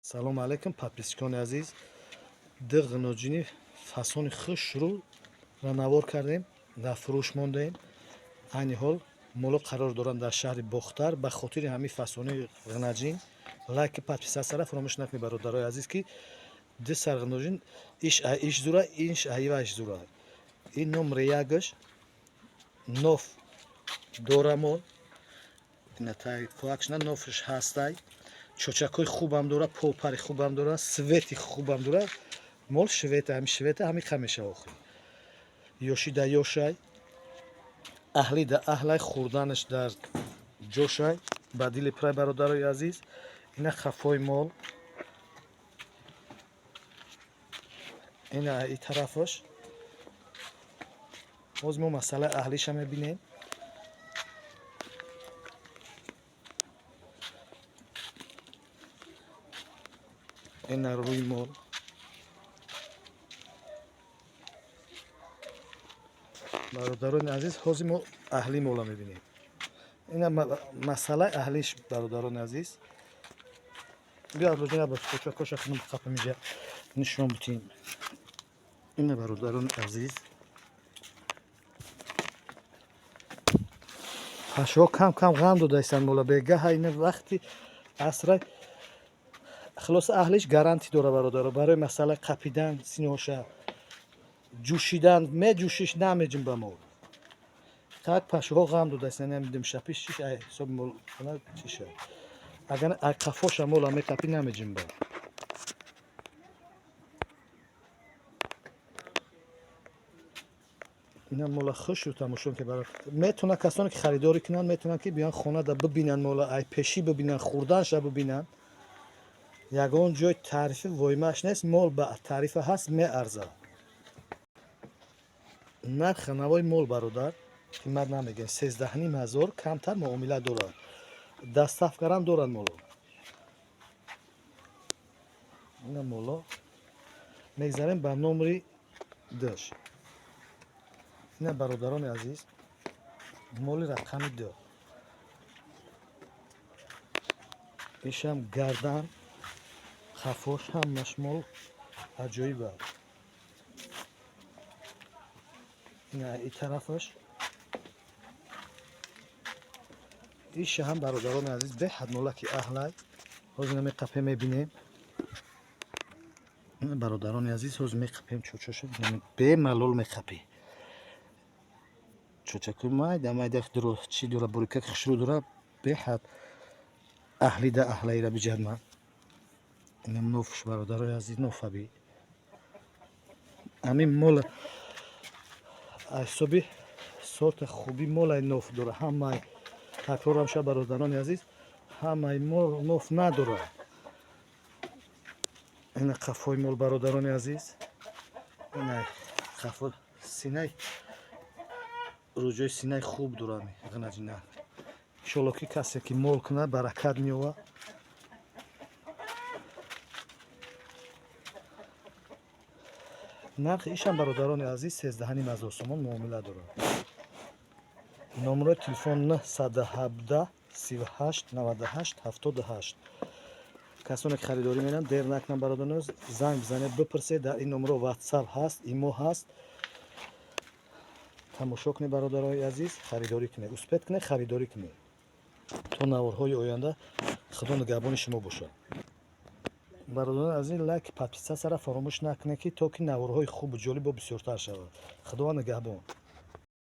Салому алейкум, подписчикони азиз. Ду ғиноҷини фасони хушрӯ навор кардем, дар фурӯш мондаем. Айни ҳол моло қарор доранд дар шаҳри Бохтар. Ба хотири ҳамин фасони ғинаҷин лайки, подписаться фаромӯш накунед, бародарои азиз, ки ду сар ғиноҷин иш иш зура, иш аива иш зура. Ин номри якаш ноф дорамон, инатай поакшна нофш ҳастай, чочакҳои хубам дора, попари хубам дора, свети хубам дора. Мол швета, ҳами швета, ҳами ха мешава охир. Ёши да ёшай, аҳли да аҳлай, хӯрданаш дар ҷошай, ба дили пурай, бародарои азиз. Ина хафои мол, ина и тарафаш. Боз мо масъалаи аҳлиша мебинем. Ина рӯи мол. Бародарони азиз, ҳозир мо аҳли мола мебинем. Ина масъалаи аҳлиш, бародарони азиз. Биё, Абдулҷон, ба кочакоша хунум қапам, иҷа нишон бутем. Ина, бародарони азиз, пашҳо кам кам ғам додаистанд мола бегаҳа, ина вақти асра. Хулоса, аҳлиш гарантӣ дора, бародаро, барои масъалаи қапидан, синоша ҷӯшидан, меҷӯшиш, намеҷим ба мол. Так пашҳо ғам додаистанд, намедим шапиш чиш ай ҳисоби мол чиша. Агар ай қафоша мола меқапӣ, намеҷим ба. Ина мола хушу тамошо ки баро. Метавонанд касоне ки харидорӣ кунанд, метавонанд ки биён хона да бибинанд мола, ай пешӣ бибинанд, хӯрданша бибинанд. Ягон ҷой таърифи воимааш нест, мол ба таърифа ҳаст, меарзад. Нархи навои мол, бародар, қимат намегӯем, 13,5 ҳазор, камтар муомила дорад. Доставкарам дорад моло. Ина моло. Мегзарем ба номри душ. Ина, бародарони азиз, моли рақами ду. Ишам гардан, хафош, ҳамаш мол аҷоиб аст. Ина и тарафаш. Иша ҳам, бародарони азиз, беҳад молаки аҳлай. Ҳозир меқапем, мебинем. Бародарони азиз, ҳозир меқапем чочаша, бемалол меқапем. Чочакои майда майда дуро чӣ дора, бурикак хушрӯ дора, беҳад аҳли да аҳлайра биҷадман. Инам нофш, бародарои азиз, нофаби. Ҳамин мол ҳисоби сорта хуби молай ноф дора. Ҳамаи такрорам ша, бародарони азиз, ҳамаи мол ноф надорад. Ина қафои мол, бародарони азиз. Ина қафо синай рӯҷои синаи хуб дорад ғинаҷина. Иншолло ки касе ки мол кунад, баракат меёвад. Нархи ишам, бародарони азиз, 13,5 ҳазор сомон, муомила дорад. Номерои телефон 917 38 98 78. Касоне ки харидорӣ меранд, дер накунанд, бародарони, занг бизанед, бипурсед. Дар ин номеро ватсап ҳаст, имо ҳаст. Тамошо кунед, бародарои азиз, харидорӣ кунед, успеть кунед, харидорӣ кунед. То наворҳои оянда Худо нигаҳбони шумо бошад. Бародарони азиз, лайк, подписаться фаромӯш накунед, ки то ки наворҳои хубу ҷолиб бо бисёртар шавад. Худованд нигаҳбон.